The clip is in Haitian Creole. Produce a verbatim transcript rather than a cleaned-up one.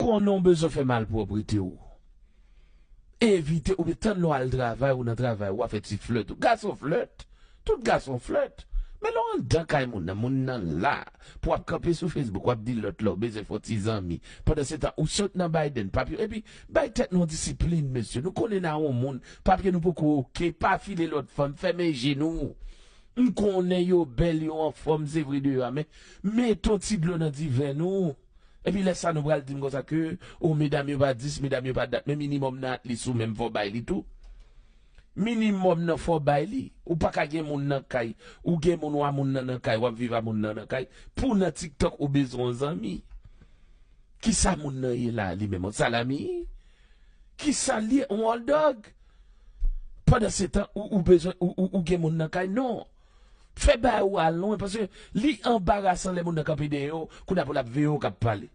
konnen w bezwen fè malpwòpte w. Evite, oubyen tann lè w al travay, ou nan travay, w ap fè ti flèt ou. Gason flèt. Tout gason flèt. Men lè w anndan kay moun nan, moun nan la. Pou w ap kanpe sou Facebook, w ap di lòt la, w bezwen fè yon ti zanmi. Pandan se tan, ou sot nan bay den, papye. Epi, bay tèt nou yon disiplin, mesye. Nou konnen n a yon moun, papye nou poko oke, pa file lòt fanm, fèmen je nou. M konnen yo bèl, yo anfòm, se vre deyò a, men mete yon ti dlo nan diven nou. Epi lè sa nou pral di m konsa ke, o, medam yo pa dis, medam yo pa dat, men minimòm nan at least ou menm fò w bay li tou. Minimòm nan fò w bay li. Ou pa ka gen moun nan kay, ou gen moun w a moun nan nan kay, w ap viv a moun nan nan kay. Pou nan TikTok ou bezwen yon zanmi. Kisa moun nan ye la li menm? Yon salami? Kisa l ye? Yon hot dog? Pandan se tan, ou, ou bezwen, ou, ou, ou gen moun nan kay? Non. Fè bagay ou al lwen, paske li anbarasan lè moun nan kanpe dèyè w, kounye a pou l ap veye w k ap pale.